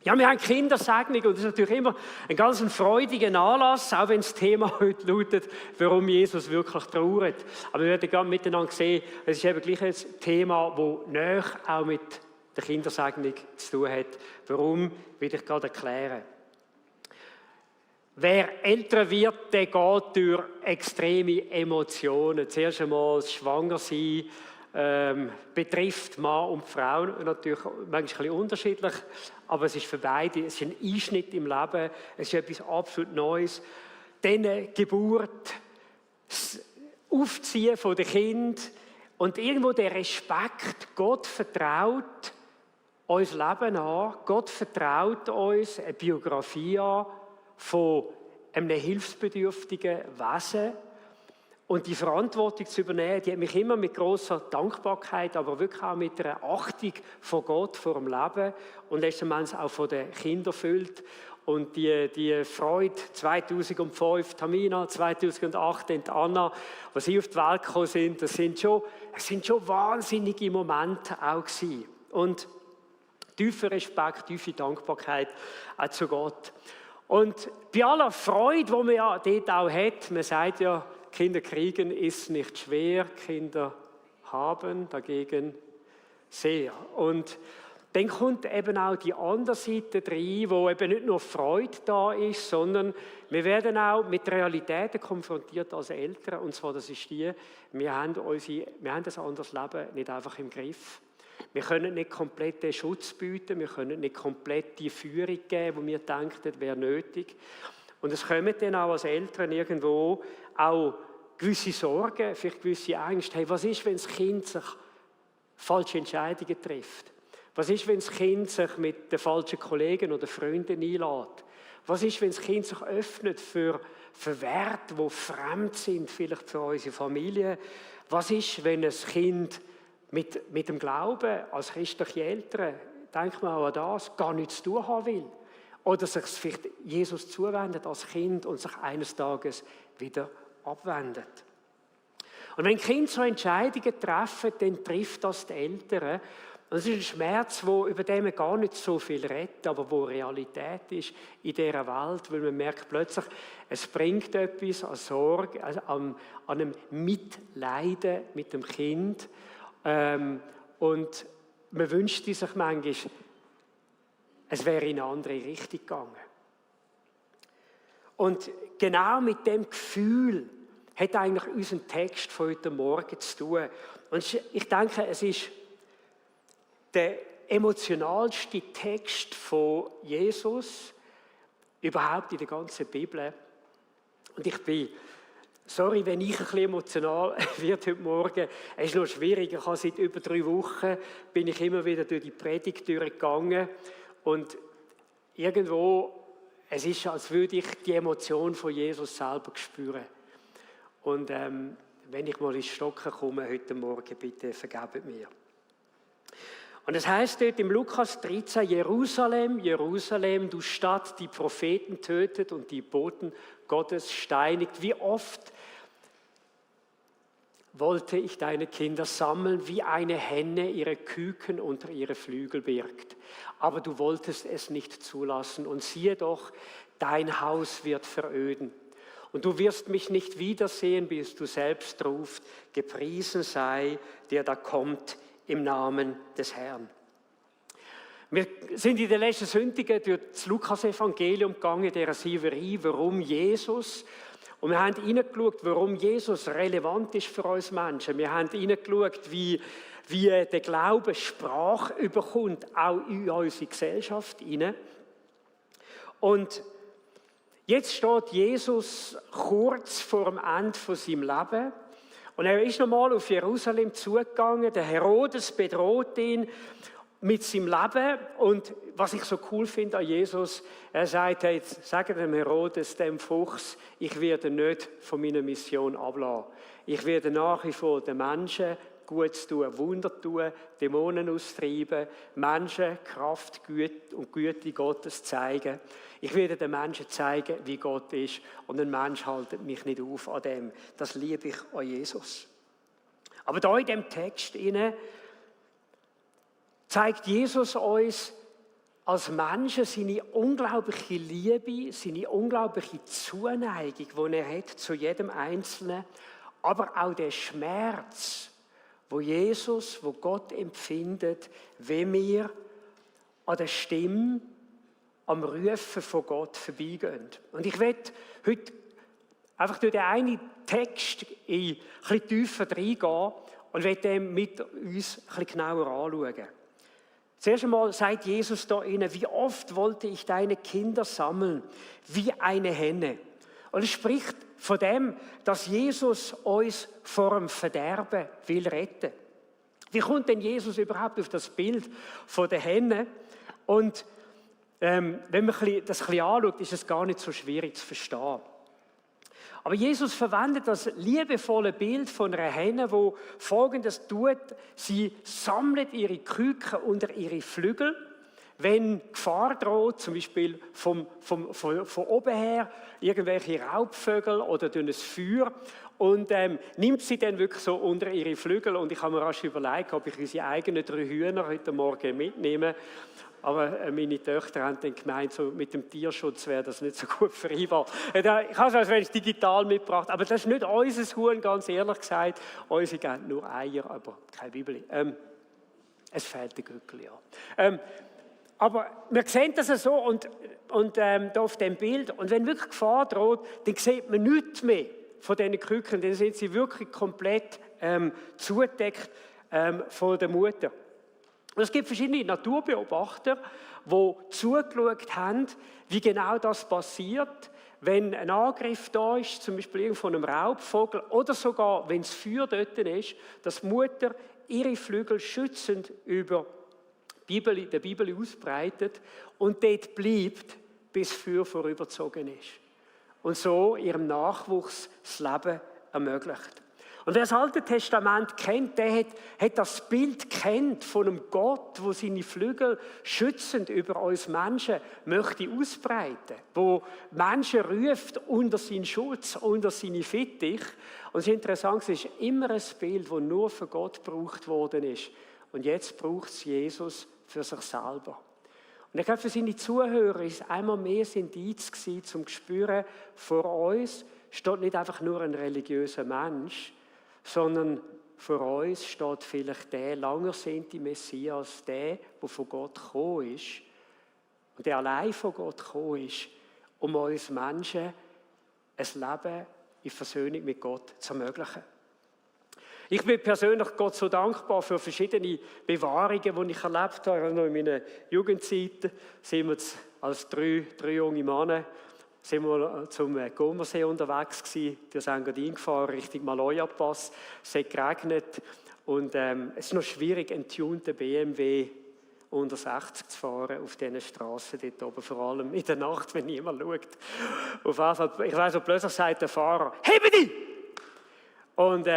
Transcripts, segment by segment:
Ja, wir haben Kindersegnung und das ist natürlich immer ein ganz freudiger Anlass, auch wenn das Thema heute lautet, warum Jesus wirklich trauert. Aber wir werden gerne miteinander sehen, es ist eben gleich ein Thema, das näher auch mit der Kindersegnung zu tun hat. Warum, will ich gerade erklären. Wer älter wird, der geht durch extreme Emotionen. Zuerst einmal das Schwangersein, betrifft Mann und Frau natürlich manchmal ein bisschen unterschiedlich, aber es ist für beide, es ist ein Einschnitt im Leben, es ist etwas absolut Neues. Dann Geburt, das Aufziehen von den Kindern und irgendwo der Respekt, Gott vertraut uns Leben an, Gott vertraut uns eine Biografie an von einem hilfsbedürftigen Wesen. Und die Verantwortung zu übernehmen, die hat mich immer mit grosser Dankbarkeit, aber wirklich auch mit einer Achtung von Gott vor dem Leben und letztendlich auch von den Kindern erfüllt. Und die Freude 2005, Tamina, 2008, Anna, als sie auf die Welt gekommen sind, es sind schon wahnsinnige Momente auch gewesen. Und tiefer Respekt, tiefe Dankbarkeit auch zu Gott. Und bei aller Freude, die man ja dort auch hat, man sagt ja, Kinder kriegen ist nicht schwer, Kinder haben dagegen sehr. Und dann kommt eben auch die andere Seite rein, wo eben nicht nur Freude da ist, sondern wir werden auch mit Realitäten konfrontiert als Eltern. Und zwar, das ist die, wir haben ein anderes Leben nicht einfach im Griff. Wir können nicht komplett den Schutz bieten, wir können nicht komplett die Führung geben, die wir denken, das wäre nötig. Und es kommen dann auch als Eltern irgendwo auch gewisse Sorgen, vielleicht gewisse Ängste. Hey, was ist, wenn das Kind sich falsche Entscheidungen trifft? Was ist, wenn das Kind sich mit den falschen Kollegen oder Freunden einlädt? Was ist, wenn das Kind sich öffnet für Werte, die fremd sind, vielleicht für unsere Familie? Was ist, wenn ein Kind mit dem Glauben als christliche Eltern, denkt man auch an das, gar nichts zu tun haben will? Oder sich vielleicht Jesus zuwendet als Kind und sich eines Tages wieder abwendet. Und wenn Kinder so Entscheidungen treffen, dann trifft das die Eltern. Und es ist ein Schmerz, über den man gar nicht so viel redet, aber wo Realität ist in dieser Welt, weil man merkt plötzlich, es bringt etwas an Sorge, also an einem Mitleiden mit dem Kind. Und man wünscht sich manchmal, es wäre in eine andere Richtung gegangen. Und genau mit dem Gefühl hat eigentlich unser Text von heute Morgen zu tun. Und ich denke, es ist der emotionalste Text von Jesus überhaupt in der ganzen Bibel. Und ich bin, sorry, wenn ich ein bisschen emotional werde heute Morgen, es ist noch schwierig. Ich habe seit über 3 Wochen bin ich immer wieder durch die Predigt durchgegangen. Und irgendwo, es ist, als würde ich die Emotion von Jesus selber spüren. Und wenn ich mal ins Stocken komme heute Morgen, bitte vergebt mir. Und es heißt dort im Lukas 13, Jerusalem, Jerusalem, du Stadt, die Propheten tötet und die Boten Gottes steinigt. Wie oft wollte ich deine Kinder sammeln, wie eine Henne ihre Küken unter ihre Flügel birgt. Aber du wolltest es nicht zulassen. Und siehe doch, dein Haus wird veröden. Und du wirst mich nicht wiedersehen, bis du selbst rufst, gepriesen sei, der da kommt im Namen des Herrn. Wir sind in den letzten Sündigen durch das Lukas-Evangelium gegangen, der Sieverie, warum Jesus. Und wir haben hineingeschaut, warum Jesus relevant ist für uns Menschen. Wir haben hineingeschaut, wie der Glaube Sprache überkommt, auch in unsere Gesellschaft hinein. Und jetzt steht Jesus kurz vor dem Ende von seinem Leben. Und er ist nochmal auf Jerusalem zugegangen. Der Herodes bedroht ihn mit seinem Leben. Und was ich so cool finde an Jesus, er sagt, hey, sage dem Herodes, dem Fuchs, ich werde nicht von meiner Mission ablassen. Ich werde nach wie vor den Menschen Gutes tun, Wunder tun, Dämonen austreiben, Menschen Kraft und Güte Gottes zeigen. Ich werde den Menschen zeigen, wie Gott ist. Und ein Mensch haltet mich nicht auf an dem. Das liebe ich an Jesus. Aber da in dem Text zeigt Jesus uns als Menschen seine unglaubliche Liebe, seine unglaubliche Zuneigung, die er hat zu jedem Einzelnen, aber auch der Schmerz, wo Jesus, wo Gott empfindet, wenn wir an der Stimme, am Rufen von Gott vorbeigehen. Und ich werde heute einfach durch den einen Text ein bisschen tiefer reingehen und werde den mit uns ein bisschen genauer anschauen. Zuerst einmal sagt Jesus da ihnen, wie oft wollte ich deine Kinder sammeln, wie eine Henne. Und es spricht von dem, dass Jesus uns vor dem Verderben will retten. Wie kommt denn Jesus überhaupt auf das Bild von der Henne? Und wenn man das ein bisschen anschaut, ist es gar nicht so schwierig zu verstehen. Aber Jesus verwendet das liebevolle Bild von einer Henne, die Folgendes tut: Sie sammelt ihre Küken unter ihre Flügel, wenn Gefahr droht, zum Beispiel von oben her, irgendwelche Raubvögel oder durch ein Feuer, und nimmt sie dann wirklich so unter ihre Flügel. Und ich habe mir rasch überlegt, ob ich unsere eigenen 3 Hühner heute Morgen mitnehme. Aber meine Töchter haben dann gemeint, so mit dem Tierschutz wäre das nicht so gut vereinbar. Ich habe es, als wenn ich digital mitgebracht, aber das ist nicht unser Huhn, ganz ehrlich gesagt. Unsere geben nur Eier, aber keine Bibel. Es fehlt der Gückel, ja. Aber wir sehen das so und da auf dem Bild. Und wenn wirklich Gefahr droht, dann sieht man nichts mehr von diesen Küken. Dann sind sie wirklich komplett zugedeckt von der Mutter. Und es gibt verschiedene Naturbeobachter, die zugeschaut haben, wie genau das passiert, wenn ein Angriff da ist, zum Beispiel von einem Raubvogel, oder sogar, wenn das Feuer dort ist, dass die Mutter ihre Flügel schützend über der Bibel ausbreitet und dort bleibt, bis das Feuer vorübergezogen ist. Und so ihrem Nachwuchs das Leben ermöglicht. Und wer das Alte Testament kennt, der hat das Bild kennt von einem Gott, der seine Flügel schützend über uns Menschen möchte ausbreiten, wo Menschen ruft unter seinen Schutz, unter seine Fittich. Und es ist interessant, es ist immer ein Bild, das nur für Gott gebraucht worden ist. Und jetzt braucht es Jesus für sich selber. Und ich glaube, für seine Zuhörer ist es einmal mehr ein Indiz gewesen, zum zu spüren, vor uns steht nicht einfach nur ein religiöser Mensch, sondern vor uns steht vielleicht der lang ersehnte Messias, der von Gott gekommen ist und der allein von Gott gekommen ist, um uns Menschen ein Leben in Versöhnung mit Gott zu ermöglichen. Ich bin persönlich Gott so dankbar für verschiedene Bewahrungen, die ich erlebt habe. Noch in meiner Jugendzeit sind wir als drei junge Männer sind wir zum Comersee unterwegs gewesen, durch St. Engadin gefahren, Richtung Maloja-Pass. Es hat geregnet und es ist noch schwierig, einen tunten BMW unter 60 zu fahren auf diesen Straßen dort oben, vor allem in der Nacht, wenn niemand schaut. Auf jeden Fall, ich weiss, plötzlich sagt der Fahrer, «Hebe dich!» Und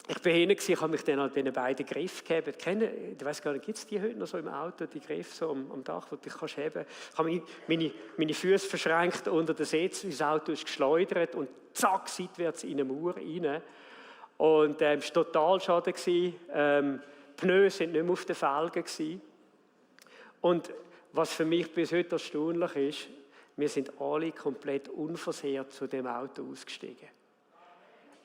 ich bin hinten, ich habe mich dann an diesen beiden Griffen gegeben. Ich weiss gar nicht, gibt es die heute noch so im Auto, die Griffe so am Dach, wo du dich kannst heben? Ich habe meine Füße verschränkt unter den Sitz, das Auto ist geschleudert und zack, seitwärts in eine Mauer rein. Und es war total schade. Die Pneu sind nicht mehr auf den Felgen gewesen. Und was für mich bis heute erstaunlich ist, wir sind alle komplett unversehrt zu dem Auto ausgestiegen.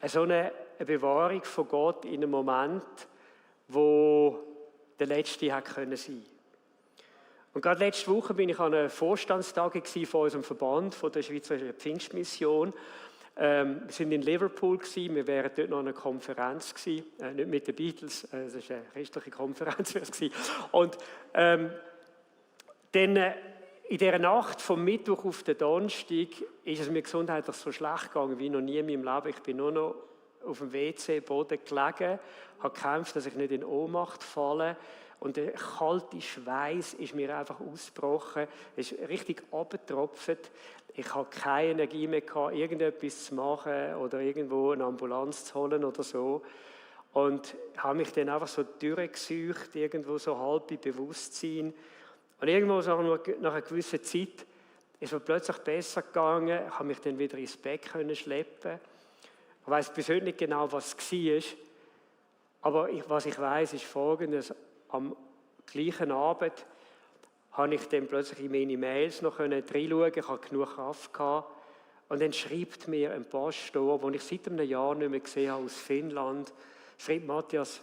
So eine Bewahrung von Gott in einem Moment, wo der letzte hätte sein können. Und gerade letzte Woche bin ich an einer Vorstandstagung von unserem Verband, von der Schweizerischen Pfingstmission. Wir sind in Liverpool gewesen, wir wären dort noch an einer Konferenz gewesen, nicht mit den Beatles, es war eine christliche Konferenz. Und dann in dieser Nacht vom Mittwoch auf den Donnerstag ist es mir gesundheitlich so schlecht gegangen wie noch nie in meinem Leben. Ich bin nur noch auf dem WC-Boden gelegen, habe gekämpft, dass ich nicht in Ohnmacht falle. Und der kalte Schweiß ist mir einfach ausgebrochen. Es ist richtig abgetropft. Ich habe keine Energie mehr gehabt, irgendetwas zu machen oder irgendwo eine Ambulanz zu holen oder so. Und habe mich dann einfach so durchgesucht, irgendwo so halb bei Bewusstsein. Und irgendwo so nach einer gewissen Zeit ist es plötzlich besser gegangen. Ich habe mich dann wieder ins Bett schleppen. Ich weiss bis heute nicht genau, was es war. Aber was ich weiss, ist Folgendes. Am gleichen Abend habe ich dann plötzlich in meine Mails noch reinschauen, ich hatte genug Kraft gehabt. Und dann schreibt mir ein Pastor, den ich seit einem Jahr nicht mehr gesehen habe, aus Finnland, schreibt: Matthias,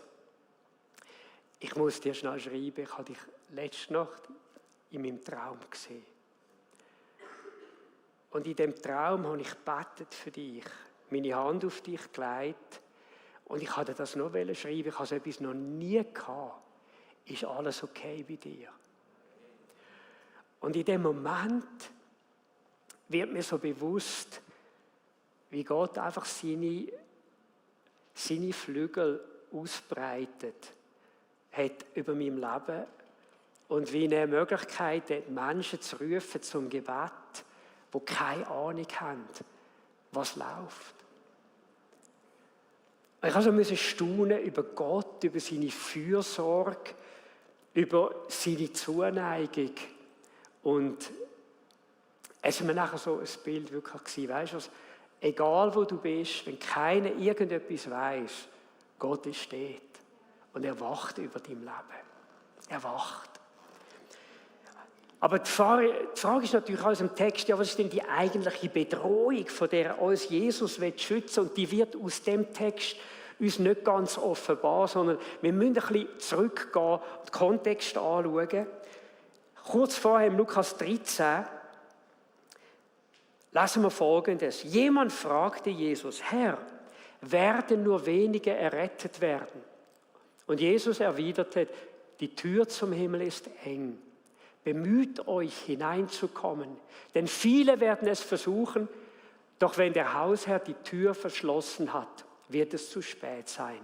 ich muss dir schnell schreiben, ich habe dich letzte Nacht in meinem Traum gesehen. Und in diesem Traum habe ich gebetet für dich, meine Hand auf dich gelegt. Und ich hatte das noch schreiben, ich habe so etwas noch nie gehabt. Ist alles okay bei dir? Und in dem Moment wird mir so bewusst, wie Gott einfach seine Flügel ausbreitet hat über meinem Leben und wie eine Möglichkeit hat, Menschen zu rufen zum Gebet, die keine Ahnung haben, was läuft. Ich musste staunen über Gott, über seine Fürsorge, über seine Zuneigung. Und es war mir nachher so ein Bild wirklich gewesen, weißt du, egal wo du bist, wenn keiner irgendetwas weiss, Gott ist dort. Und er wacht über dein Leben. Er wacht. Aber die Frage ist natürlich aus dem Text, ja, was ist denn die eigentliche Bedrohung, von der uns Jesus schützen will? Und die wird aus dem Text uns nicht ganz offenbar, sondern wir müssen ein bisschen zurückgehen und den Kontext anschauen. Kurz vorher im Lukas 13 lesen wir Folgendes. Jemand fragte Jesus: Herr, werden nur wenige errettet werden? Und Jesus erwiderte: Die Tür zum Himmel ist eng. Bemüht euch, hineinzukommen, denn viele werden es versuchen, doch wenn der Hausherr die Tür verschlossen hat, wird es zu spät sein.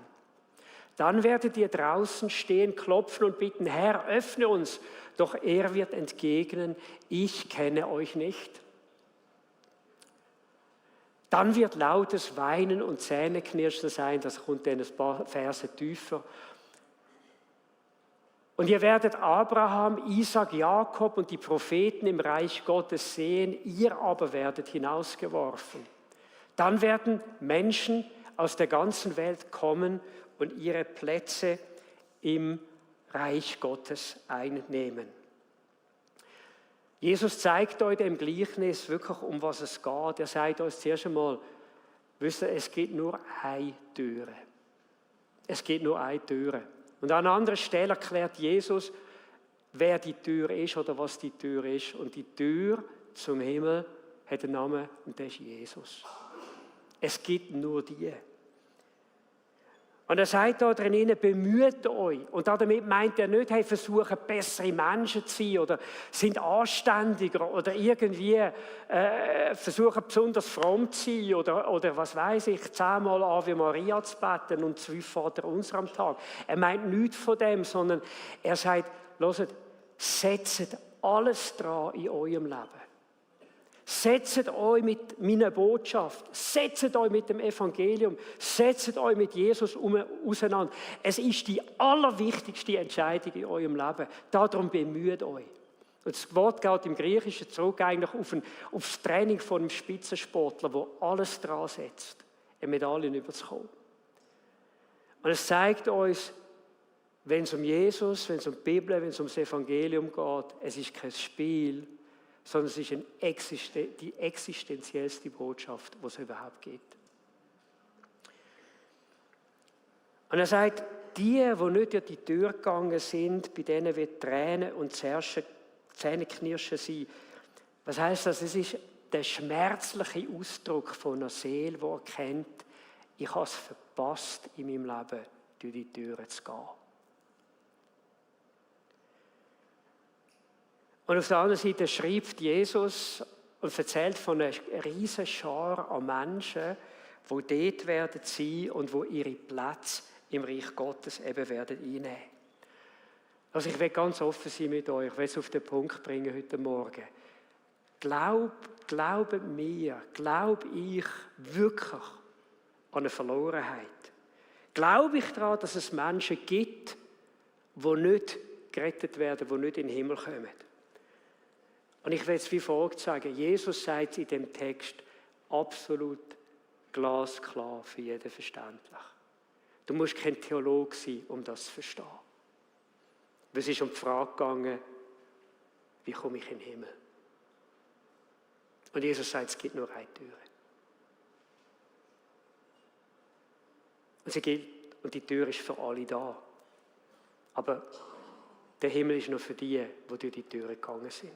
Dann werdet ihr draußen stehen, klopfen und bitten: Herr, öffne uns. Doch er wird entgegnen: Ich kenne euch nicht. Dann wird lautes Weinen und Zähneknirschen sein, das kommt dann ein paar Verse tiefer. Und ihr werdet Abraham, Isaac, Jakob und die Propheten im Reich Gottes sehen, ihr aber werdet hinausgeworfen. Dann werden Menschen aus der ganzen Welt kommen und ihre Plätze im Reich Gottes einnehmen. Jesus zeigt euch im Gleichnis wirklich, um was es geht. Er sagt uns zuerst einmal, wisst ihr, es gibt nur eine Türe. Es gibt nur eine Türe. Und an einer anderen Stelle erklärt Jesus, wer die Tür ist oder was die Tür ist. Und die Tür zum Himmel hat einen Namen und das ist Jesus. Es gibt nur die. Und er sagt da drinnen: Bemüht euch. Und damit meint er nicht, hey, versuchen bessere Menschen zu sein oder sind anständiger oder irgendwie versuchen besonders fromm zu sein oder was weiß ich, 10-mal Ave Maria zu beten und 12 Vater unser am Tag. Er meint nichts von dem, sondern er sagt: Hört, setzt alles dran in eurem Leben. Setzt euch mit meiner Botschaft, setzt euch mit dem Evangelium, setzt euch mit Jesus auseinander. Es ist die allerwichtigste Entscheidung in eurem Leben. Darum bemüht euch. Und das Wort geht im Griechischen zurück eigentlich auf das Training von einem Spitzensportler, der alles dran setzt, eine Medaille überzukommen. Und es zeigt uns, wenn es um Jesus, wenn es um die Bibel, wenn es um das Evangelium geht, es ist kein Spiel, sondern es ist die existenziellste Botschaft, die es überhaupt gibt. Und er sagt, die nicht durch die Tür gegangen sind, bei denen wird Tränen und Zähneknirschen sein. Was heisst das? Es ist der schmerzliche Ausdruck von einer Seele, die erkennt, ich habe es verpasst, in meinem Leben durch die Türen zu gehen. Und auf der anderen Seite schreibt Jesus und erzählt von einer riesen Schar an Menschen, die dort werden sein und die ihre Plätze im Reich Gottes eben werden einnehmen. Also ich will ganz offen sein mit euch, ich will es auf den Punkt bringen heute Morgen. Glaubt mir, glaube ich wirklich an eine Verlorenheit? Glaube ich daran, dass es Menschen gibt, die nicht gerettet werden, die nicht in den Himmel kommen? Und ich will es wie folgt sagen, Jesus sagt in dem Text absolut glasklar für jeden verständlich. Du musst kein Theologe sein, um das zu verstehen. Es ist um die Frage gegangen, wie komme ich in den Himmel? Und Jesus sagt, es gibt nur eine Tür. Und die Tür ist für alle da. Aber der Himmel ist nur für die durch die Tür gegangen sind.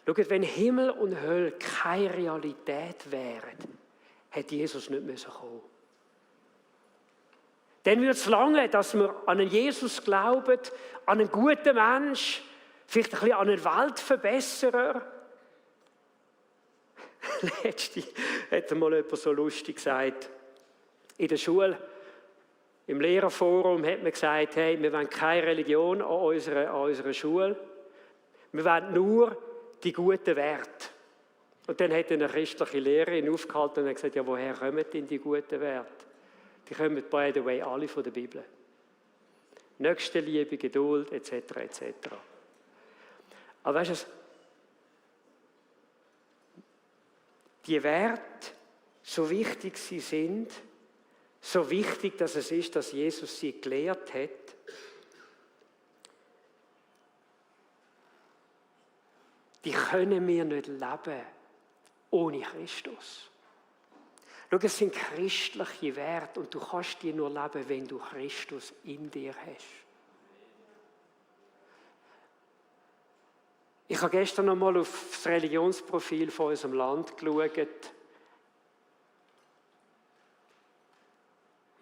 Schaut, wenn Himmel und Hölle keine Realität wären, hätte Jesus nicht kommen müssen. Dann würde es lange, dass wir an einen Jesus glauben, an einen guten Mensch, vielleicht ein bisschen an einen Weltverbesserer. Letztens hat mal jemand so lustig gesagt, in der Schule, im Lehrerforum hat man gesagt, hey, wir wollen keine Religion an unserer Schule, wir wollen nur die guten Werte. Und dann hat eine christliche Lehrerin aufgehalten und gesagt, ja, woher kommen denn die guten Werte? Die kommen, by the way, alle von der Bibel. Nächstenliebe, Geduld, etc., etc. Aber weißt du, die Werte, so wichtig sie sind, so wichtig, dass es ist, dass Jesus sie gelehrt hat, die können wir nicht leben ohne Christus. Schau, es sind christliche Werte und du kannst die nur leben, wenn du Christus in dir hast. Ich habe gestern noch mal auf das Religionsprofil von unserem Land geschaut.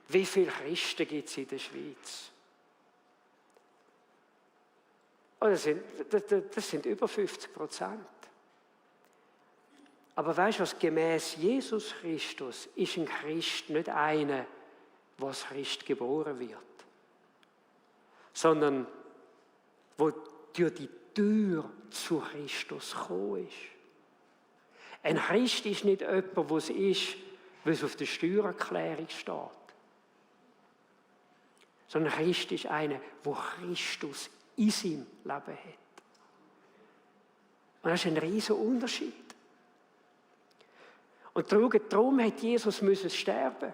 Wie viele Christen gibt es in der Schweiz? Oh, das sind über 50%. Aber weißt du was, gemäß Jesus Christus ist ein Christ nicht einer, der als Christ geboren wird, sondern wo durch die Tür zu Christus gekommen ist. Ein Christ ist nicht jemand, der es ist, weil es auf der Steuererklärung steht. Sondern ein Christ ist einer, der Christus in seinem Leben hat. Und das ist ein riesiger Unterschied. Und darum hat Jesus sterben.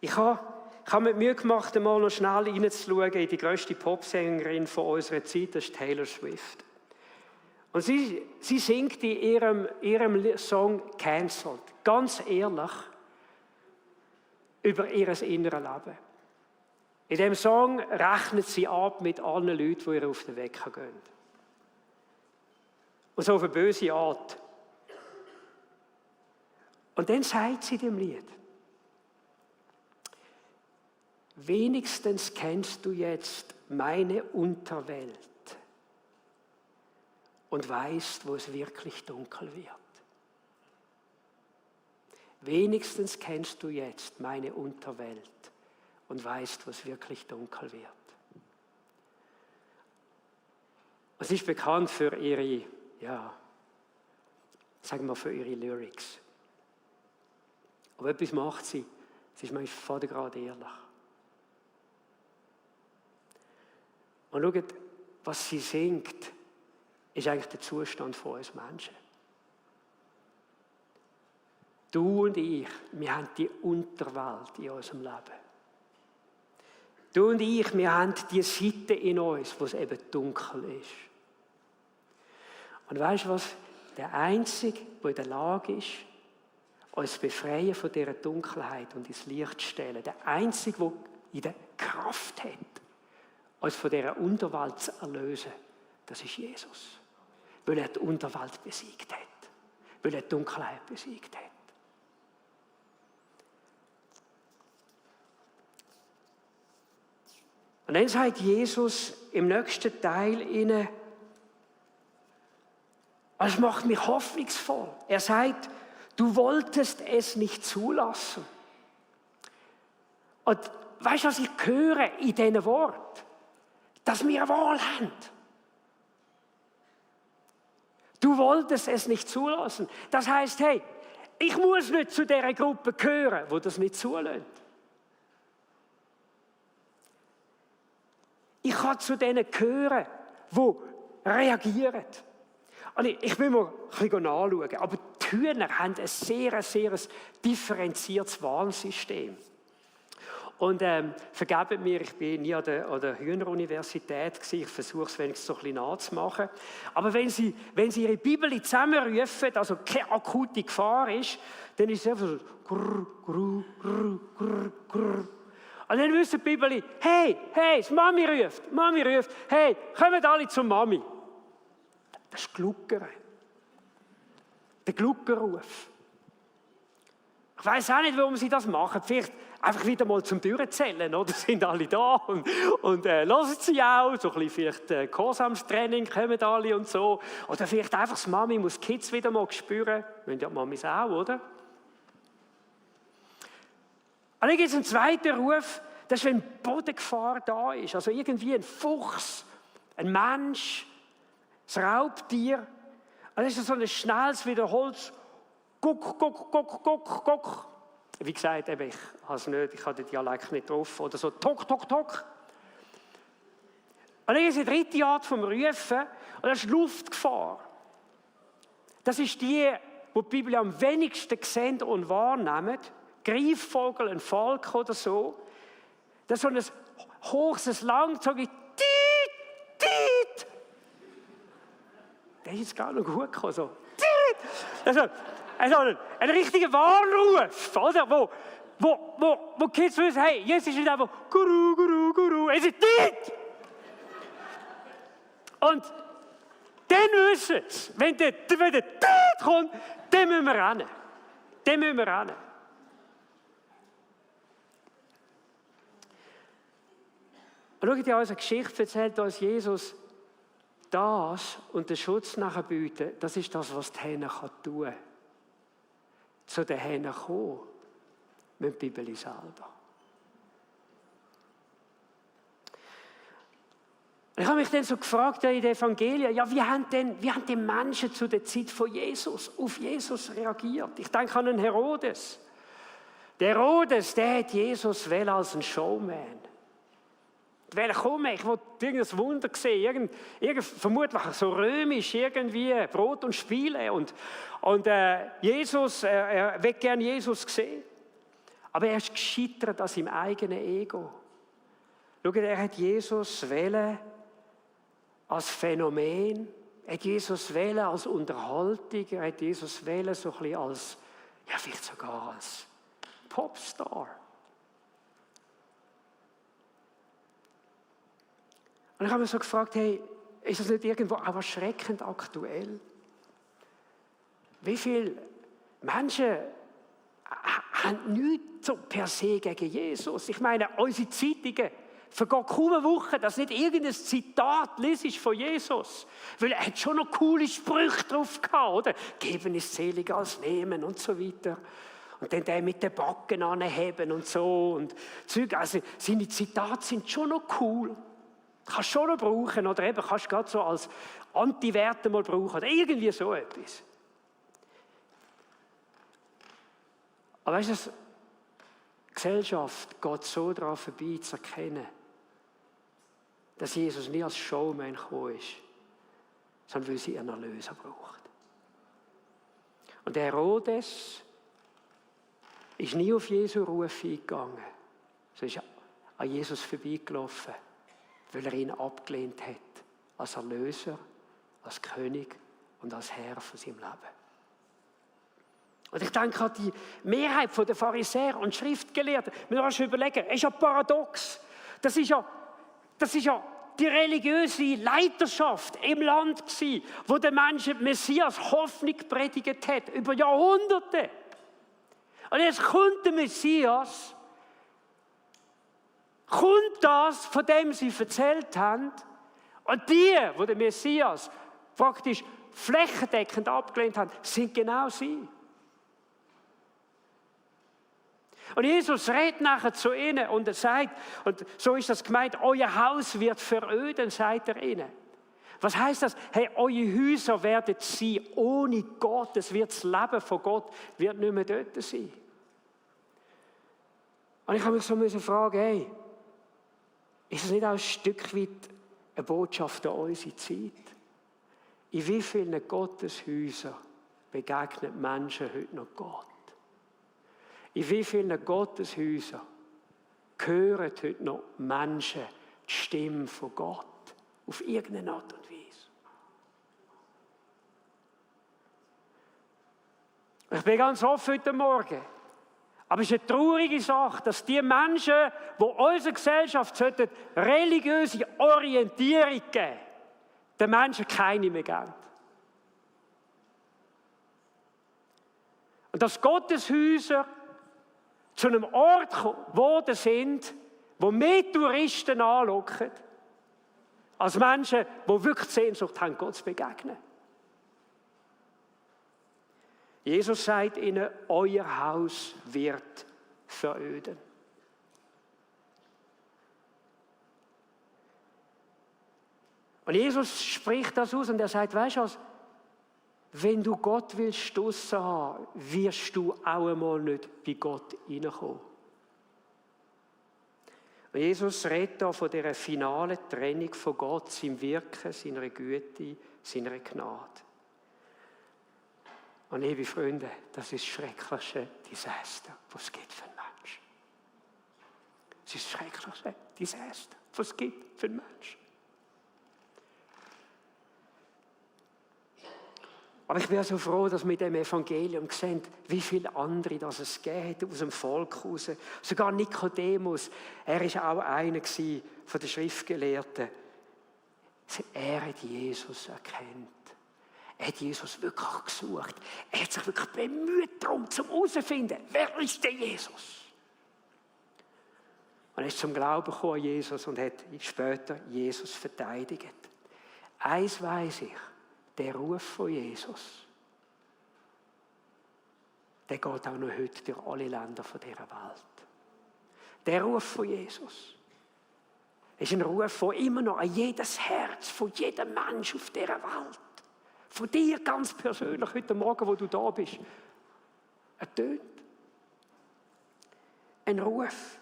Ich habe mir Mühe gemacht, einmal noch schnell reinzuschauen in die grösste Popsängerin von unserer Zeit, das ist Taylor Swift. Und sie singt in ihrem Song «Cancelled», ganz ehrlich, über ihr inneres Leben. In diesem Song rechnet sie ab mit allen Leuten, die ihr auf den Weg gehen. Und so auf eine böse Art. Und dann sagt sie dem Lied, wenigstens kennst du jetzt meine Unterwelt und weißt, wo es wirklich dunkel wird. Wenigstens kennst du jetzt meine Unterwelt und weißt, wo es wirklich dunkel wird. Und sie ist bekannt für ihre, für ihre Lyrics. Aber etwas macht sie. Sie ist manchmal gerade ehrlich. Und schaut, was sie singt, ist eigentlich der Zustand von uns Menschen. Du und ich, wir haben die Unterwelt in unserem Leben. Du und ich, wir haben die Seite in uns, wo es eben dunkel ist. Und weißt du was? Der Einzige, der in der Lage ist, uns befreien von dieser Dunkelheit und ins Licht stellen. Der Einzige, der in der Kraft hat, uns von dieser Unterwelt zu erlösen, das ist Jesus. Weil er die Unterwelt besiegt hat. Weil er die Dunkelheit besiegt hat. Und dann sagt Jesus im nächsten Teil ihnen, es macht mich hoffnungsvoll. Er sagt, du wolltest es nicht zulassen. Und weißt du, was ich höre in diesen Worten? Dass wir eine Wahl haben. Du wolltest es nicht zulassen. Das heisst, hey, ich muss nicht zu dieser Gruppe gehören, die das nicht zulässt. Ich kann zu denen gehören, die reagieren. Und ich will mir ein bisschen nachschauen, aber die Hühner haben ein sehr differenziertes Warnsystem. Und vergebt mir, ich bin nie an der Hühner-Universität gewesen. Ich versuche es wenigstens so ein bisschen nachzumachen. Aber wenn Sie Ihre Bibel zusammenrufen, also keine akute Gefahr ist, dann ist es einfach so grrr, grrr, grrr, grrr, grrr. Und dann wissen die Bibel, hey, das Mami ruft, hey, kommt alle zur Mami. Das ist Gluckern. Der Gluckerruf. Ich weiss auch nicht, warum sie das machen. Vielleicht einfach wieder mal zum Durchzählen, oder? Sind alle da und hören sie auch. So ein bisschen vielleicht Gehorsamstraining kommen alle und so. Oder vielleicht einfach das Mami muss die Kids wieder mal spüren. Wenn ja die Mamis auch, oder? Und dann gibt es einen zweiten Ruf, das ist, wenn Bodengefahr da ist. Also irgendwie ein Fuchs, ein Mensch, das Raubtier. Und dann ist so ein schnelles, wiederholtes Guck, guck, guck, guck, guck. Wie gesagt, ich habe es nicht, ich habe den Dialekt nicht drauf. Oder so tok, tok, tok. Und dann ist die dritte Art vom Rufen, und das ist Luftgefahr. Das ist die Bibel am wenigsten sehen und wahrnehmen. Greifvogel, ein Falk oder so. Das ist so ein hohes, lang, sage ich, tiet, tiet. Der ist jetzt gar noch gut gekommen, so, tiet. Also ein richtiger Warnruf, oder? Wo Kids wissen, hey, jetzt ist nicht einfach Guru, Guru, Guru, es ist tiet. Und dann wissen sie, wenn der tiet kommt, dann müssen wir rennen. Dann müssen wir rennen. Und schaut ihr, unsere Geschichte erzählt uns Jesus das und den Schutz nachher bieten, das ist das, was die Hähne tun kann. Zu den Hähnen kommen, mit der Bibel selber. Ich habe mich dann so gefragt in den Evangelien, ja, wie haben die Menschen zu der Zeit von Jesus, auf Jesus reagiert? Ich denke an den Herodes. Der Herodes, der hat Jesus als einen Showman. Ich wollte irgendein Wunder sehen, vermutlich so römisch, irgendwie Brot und Spiele. Und Jesus, er will gerne Jesus sehen. Aber er ist gescheitert an seinem eigenen Ego. Schaut, er hat Jesus wählen als Phänomen, er hat Jesus wählen als Unterhaltung, er hat Jesus wählen so ein bisschen als, ja vielleicht sogar als Popstar. Und ich habe mich so gefragt, hey, ist das nicht irgendwo auch erschreckend aktuell? Wie viele Menschen haben nichts so per se gegen Jesus? Ich meine, unsere Zeitungen vergeht kaum eine Woche, dass nicht irgendein Zitat lesest von Jesus. Weil er hat schon noch coole Sprüche drauf gehabt, oder? Geben ist seliger als nehmen und so weiter. Und dann der mit den Backen anheben und so. Und Zeug. Also seine Zitate sind schon noch cool. Kannst du schon noch brauchen, oder eben kannst du gerade so als Anti-Werte mal brauchen, oder irgendwie so etwas. Aber weißt du, die Gesellschaft geht so daran vorbei, zu erkennen, dass Jesus nie als Showman gekommen ist, sondern weil sie einen Erlöser braucht. Und der Herodes ist nie auf Jesu Ruf eingegangen, sondern ist an Jesus vorbeigelaufen, weil er ihn abgelehnt hat, als Erlöser, als König und als Herr von seinem Leben. Und ich denke an die Mehrheit der Pharisäer und Schriftgelehrten. Wir müssen uns überlegen, es ist ja paradox. Das ist ja die religiöse Leiterschaft im Land gewesen, wo der Menschen Messias Hoffnung predigt hat, über Jahrhunderte. Und jetzt kommt der Messias, kommt das, von dem sie erzählt haben, und die den Messias praktisch flächendeckend abgelehnt haben, sind genau sie. Und Jesus redet nachher zu ihnen und er sagt, und so ist das gemeint, euer Haus wird veröden, sagt er ihnen. Was heißt das? Hey, eure Häuser werden sein ohne Gott, es wird das Leben von Gott wird nicht mehr dort sein. Und ich habe mich so fragen, hey, ist es nicht auch ein Stück weit eine Botschaft an unsere Zeit? In wie vielen Gotteshäusern begegnen Menschen heute noch Gott? In wie vielen Gotteshäusern hören heute noch Menschen die Stimme von Gott auf irgendeine Art und Weise. Ich bin ganz offen heute Morgen. Aber es ist eine traurige Sache, dass die Menschen, die unserer Gesellschaft religiöse Orientierung geben, den Menschen keine mehr geben. Und dass Gotteshäuser zu einem Ort geworden sind, wo mehr Touristen anlocken, als Menschen, die wirklich Sehnsucht haben, Gott zu begegnen. Jesus sagt ihnen, euer Haus wird veröden. Und Jesus spricht das aus und er sagt, weißt du was, wenn du Gott willst draussen haben, wirst du auch einmal nicht bei Gott hineinkommen. Und Jesus redet hier von dieser finalen Trennung von Gott, seinem Wirken, seiner Güte, seiner Gnade. Und liebe Freunde, das ist das schrecklichste Desaster, was es gibt für einen Menschen. Es ist das schrecklichste Desaster, was es gibt für einen Menschen. Aber ich bin so froh, dass wir in dem Evangelium sehen, wie viele andere das es gibt aus dem Volk heraus. Sogar Nikodemus, er war auch einer von den Schriftgelehrten. Er hat Jesus erkannt. Er hat Jesus wirklich gesucht. Er hat sich wirklich bemüht darum, zum herauszufinden, wer ist der Jesus? Und er ist zum Glauben gekommen an Jesus und hat später Jesus verteidigt. Eins weiss ich, der Ruf von Jesus, der geht auch noch heute durch alle Länder dieser Welt. Der Ruf von Jesus ist ein Ruf, der immer noch an jedes Herz von jedem Menschen auf dieser Welt, von dir ganz persönlich heute Morgen, wo du da bist, ertönt. Ein Ruf.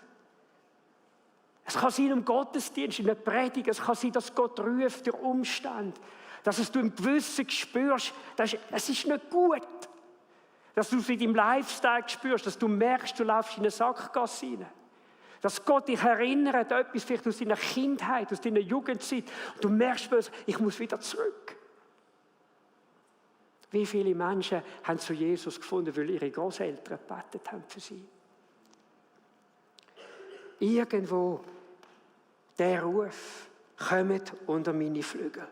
Es kann sein im Gottesdienst, in der Predigt, es kann sein, dass Gott ruft durch Umstände, dass du im Gewissen spürst, es ist nicht gut. Dass du es in deinem Lifestyle spürst, dass du merkst, du läufst in eine Sackgasse rein. Dass Gott dich erinnert, etwas vielleicht aus deiner Kindheit, aus deiner Jugendzeit. Und du merkst, ich muss wieder zurück. Wie viele Menschen haben zu Jesus gefunden, weil ihre Großeltern gebetet haben für sie? Irgendwo, der Ruf, kommt unter meine Flügel.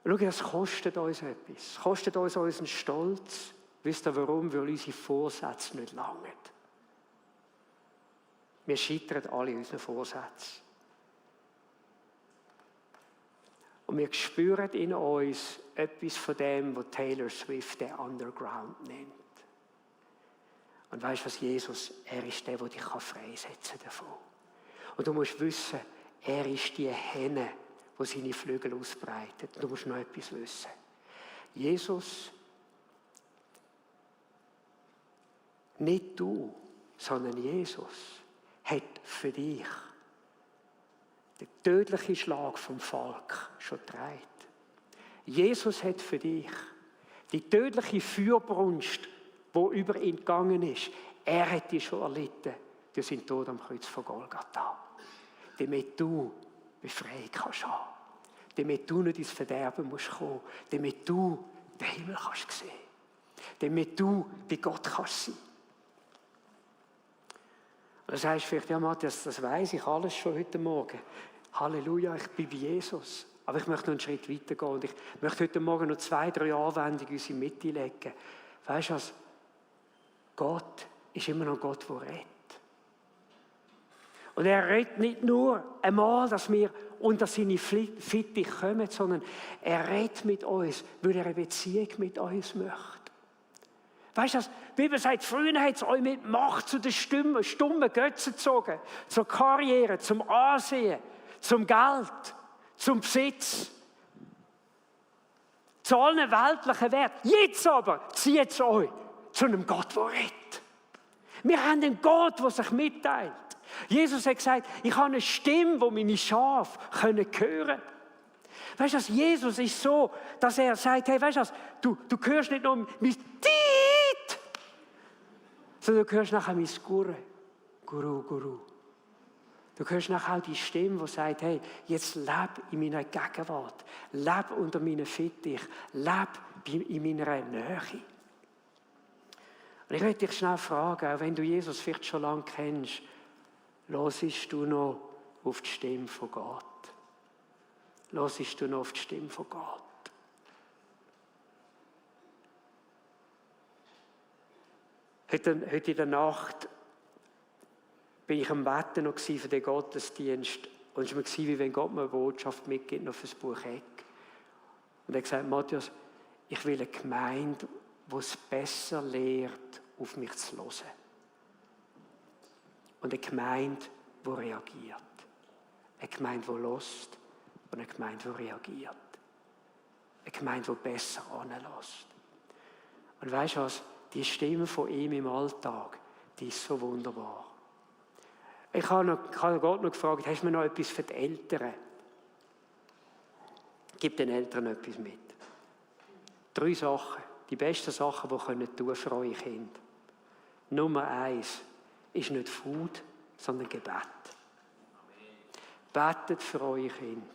Schau, das kostet uns etwas. Es kostet uns unseren Stolz. Wisst ihr warum? Weil unsere Vorsätze nicht langen. Wir scheitern alle unseren Vorsätzen. Und wir spüren in uns etwas von dem, was Taylor Swift der Underground nennt. Und weißt du was, Jesus, er ist der dich freisetzen kann davon. Und du musst wissen, er ist die Henne, die seine Flügel ausbreitet. Du musst noch etwas wissen. Jesus, nicht du, sondern Jesus, hat für dich den tödlichen Schlag vom Volk schon getragen. Jesus hat für dich die tödliche Feuerbrunst, die über ihn gegangen ist, er hat die schon erlitten durch seinen Tod am Kreuz von Golgatha. Damit du Befreiung kannst haben. Damit du nicht ins Verderben musst kommen. Damit du den Himmel kannst sehen. Damit du bei Gott kannst sein. Und du sagst vielleicht, ja Matthias, das weiss ich alles schon heute Morgen. Halleluja, ich bin bei Jesus. Aber ich möchte noch einen Schritt weiter gehen. Und ich möchte heute Morgen noch 2-3 Anwendungen in unsere Mitte legen. Weißt du was? Gott ist immer noch Gott, der rettet. Und er redet nicht nur einmal, dass wir unter seine Fittich kommen, sondern er redet mit uns, weil er eine Beziehung mit uns möchte. Weißt du, die Bibel sagt, früher hat es euch mit Macht zu den stummen Götzen gezogen, zur Karriere, zum Ansehen, zum Geld, zum Besitz, zu allen weltlichen Werten. Jetzt aber zieht es euch zu einem Gott, der rettet. Wir haben einen Gott, der sich mitteilt. Jesus hat gesagt, ich habe eine Stimme, die meine Schafe hören können. Weißt du, Jesus ist so, dass er sagt, hey, weißt du, du hörst nicht nur mein Tiet, sondern du hörst nachher mein Gurre. Guru, Guru. Du hörst nachher auch die Stimme, die sagt, hey, jetzt leb in meiner Gegenwart, leb unter meinen Fittich, leb in meiner Nähe. Und ich möchte dich schnell fragen, auch wenn du Jesus vielleicht schon lange kennst, hörst du noch auf die Stimme von Gott? Hörst du noch auf die Stimme von Gott? Heute in der Nacht bin ich am Wetten noch für den Gottesdienst. Und es war mir, wie wenn Gott mir eine Botschaft mitgibt noch für das Buch Eck. Und er hat gesagt, Matthias, ich will eine Gemeinde, die es besser lehrt, auf mich zu hören. Und eine Gemeinde, die reagiert. Eine Gemeinde, die hört und eine Gemeinde, die reagiert. Eine Gemeinde, die besser anlässt. Und weißt du was? Die Stimme von ihm im Alltag, die ist so wunderbar. Ich habe Gott noch gefragt, hast du mir noch etwas für die Eltern? Gib den Eltern etwas mit. 3 Sachen, die besten Sachen, die ihr tun für eure Kinder. Nummer 1 ist nicht Food, sondern Gebet. Betet für eure Kinder.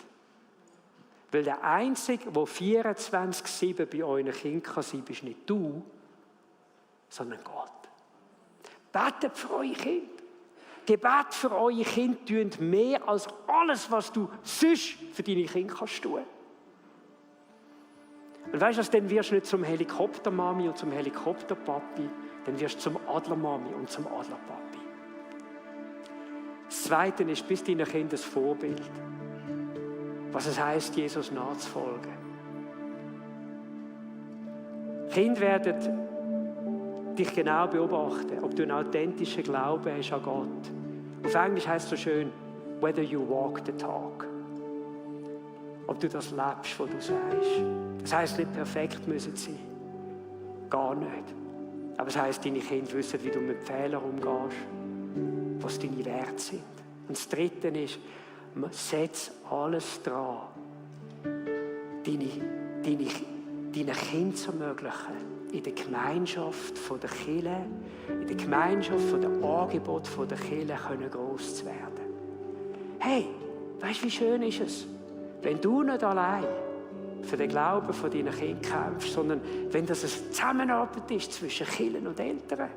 Weil der Einzige, der 24/7 bei euren Kindern sein kann, bist nicht du, sondern Gott. Betet für eure Kinder. Gebet für eure Kinder tut mehr als alles, was du sonst für deine Kinder kannst tun. Und weißt du, dann wirst du nicht zum Helikoptermami und zum Helikopterpapi, dann wirst du zum Adlermami und zum Adlerpapi. Das Zweite ist, bist deinen Kindern ein Vorbild. Was es heisst, Jesus nachzufolgen. Kinder werden dich genau beobachten, ob du einen authentischen Glauben hast an Gott. Auf Englisch heisst es so schön, whether you walk the talk. Ob du das lebst, was du sagst. Das heisst nicht perfekt müssen sein. Gar nicht. Aber es heisst, deine Kinder wissen, wie du mit Fehlern umgehst, was deine Werte sind. Und das Dritte ist, setz alles dran, deinen Kindern zu ermöglichen, in der Gemeinschaft der Kirche, in der Gemeinschaft der Angebote der Kirche gross zu werden. Hey, weißt du, wie schön ist es, wenn du nicht allein für den Glauben deiner Kinder kämpfst, sondern wenn das eine Zusammenarbeit ist zwischen Kirchen und Eltern.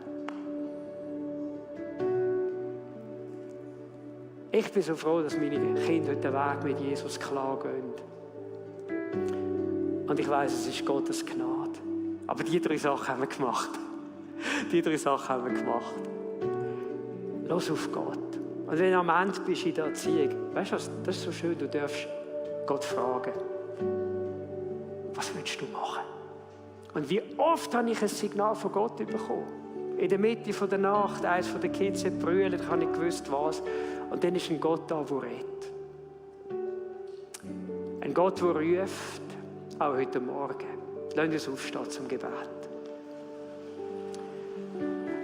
Ich bin so froh, dass meine Kinder heute den Weg mit Jesus klar gehen. Und ich weiss, es ist Gottes Gnade. Aber die 3 Sachen haben wir gemacht. Die 3 Sachen haben wir gemacht. Los auf Gott. Und wenn du am Ende bist in der Erziehung, weißt du was, das ist so schön, du darfst Gott fragen, was willst du machen? Und wie oft habe ich ein Signal von Gott bekommen? In der Mitte der Nacht, eines der Kids hat brüllt, ich habe nicht gewusst, was. Und dann ist ein Gott da, der redet. Ein Gott, der ruft, auch heute Morgen. Lasst uns aufstehen zum Gebet.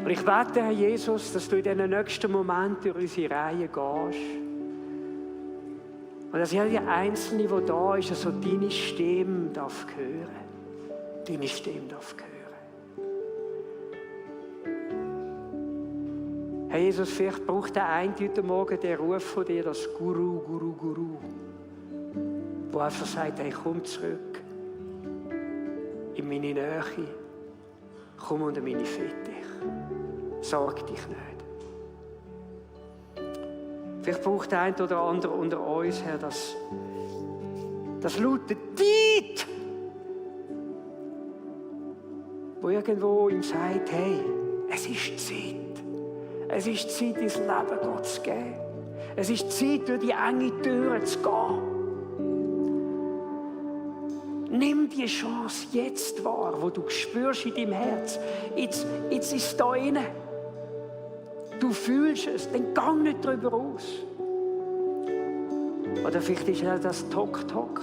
Und ich bete, Herr Jesus, dass du in diesen nächsten Momenten durch unsere Reihe gehst. Und dass jeder Einzelne, der da ist, so deine Stimme darf hören. Deine Stimme darf hören. Herr Jesus, vielleicht braucht der eine heute Morgen den Ruf von dir, das Guru, Guru, Guru. Wo einfach sagt, hey, komm zurück. In meine Nähe. Komm unter meine Fittich. Sorg dich nicht. Vielleicht braucht der eine oder andere unter uns, Herr, das laute Tiet, wo irgendwo ihm sagt, hey, es ist Zeit. Es ist Zeit, dein Leben Gott zu geben. Es ist Zeit, durch die enge Türen zu gehen. Nimm die Chance jetzt wahr, wo du spürst in deinem Herz. Jetzt ist es da drin. Du fühlst es, dann gang nicht darüber aus. Oder vielleicht ist es das Tok-Tok,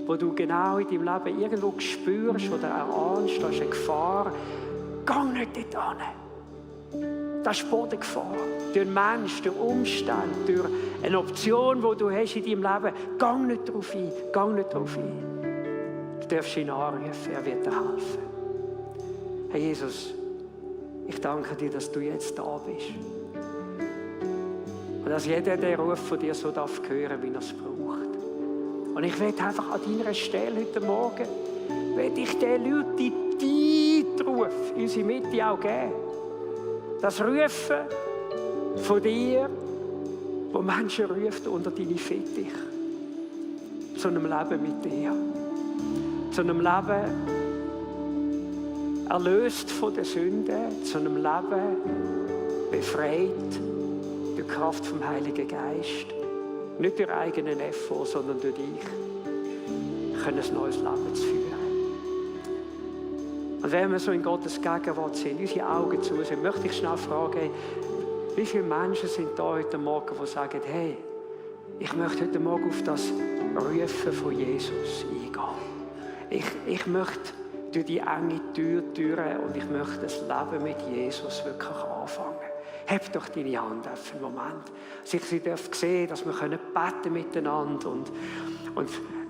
wo du genau in deinem Leben irgendwo spürst oder erahnst, da ist eine Gefahr. Gang nicht dort hin. Das ist Bodengefahr. Durch einen Menschen, durch Umstände, durch eine Option, die du hast in deinem Leben. Gang nicht darauf ein. Gang nicht darauf ein. Du darfst ihn anrufen, er wird dir helfen. Herr Jesus, Ich danke dir, dass du jetzt da bist. Und dass jeder den Ruf von dir so darf hören, wie er es braucht. Und ich will einfach an deiner Stelle heute Morgen, will ich den Leuten die Ruf in unsere Mitte auch geben. Das Rufen von dir, wo Menschen rufen unter deine Fittich. Zu einem Leben mit dir. Zu einem Leben erlöst von der Sünde, zu einem Leben befreit durch die Kraft vom Heiligen Geist. Nicht durch eigenen Effort, sondern durch dich. Können ein neues Leben zu führen. Und wenn wir so in Gottes Gegenwart sind, unsere Augen zu sind, möchte ich schnell fragen, wie viele Menschen sind da heute Morgen, die sagen, hey, ich möchte heute Morgen auf das Rufen von Jesus eingehen. Ich möchte durch die enge Türen und ich möchte das Leben mit Jesus wirklich anfangen. Heb doch deine Hand auf einen Moment. Dass ich sie sehen, dass wir beten miteinander und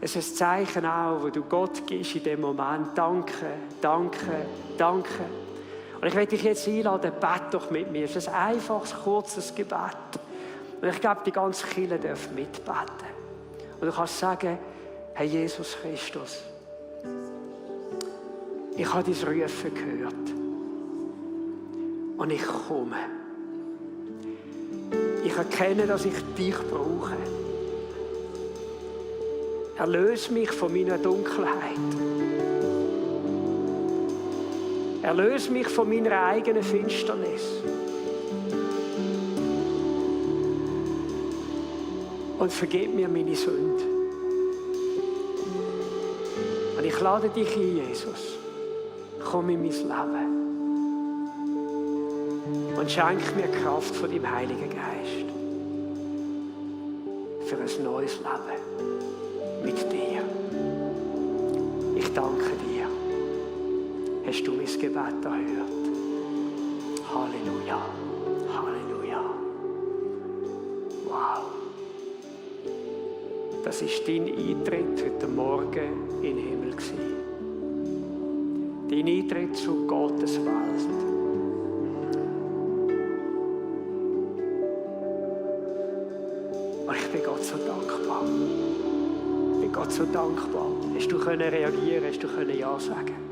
es ist ein Zeichen auch, wo du Gott gibst in dem Moment. Danke, danke, danke. Und ich werde dich jetzt einladen, bete doch mit mir. Es ist ein einfaches, kurzes Gebet. Und ich glaube, die ganze Kirche darf mitbeten. Und du kannst sagen, Herr Jesus Christus, ich habe dein Rufen gehört. Und ich komme. Ich erkenne, dass ich dich brauche. Erlöse mich von meiner Dunkelheit. Erlöse mich von meiner eigenen Finsternis. Und vergib mir meine Sünde. Und ich lade dich ein, Jesus. Komm in mein Leben. Und schenk mir Kraft von deinem Heiligen Geist. Für ein neues Leben. Mit dir. Ich danke dir. Hast du mein Gebet erhört? Halleluja. Halleluja. Wow. Das war dein Eintritt heute Morgen in den Himmel. Dein Eintritt zu Gottes Welt. Und ich bin Gott so dankbar. Ich bin Gott so dankbar. Hast du reagieren können? Hast du Ja sagen?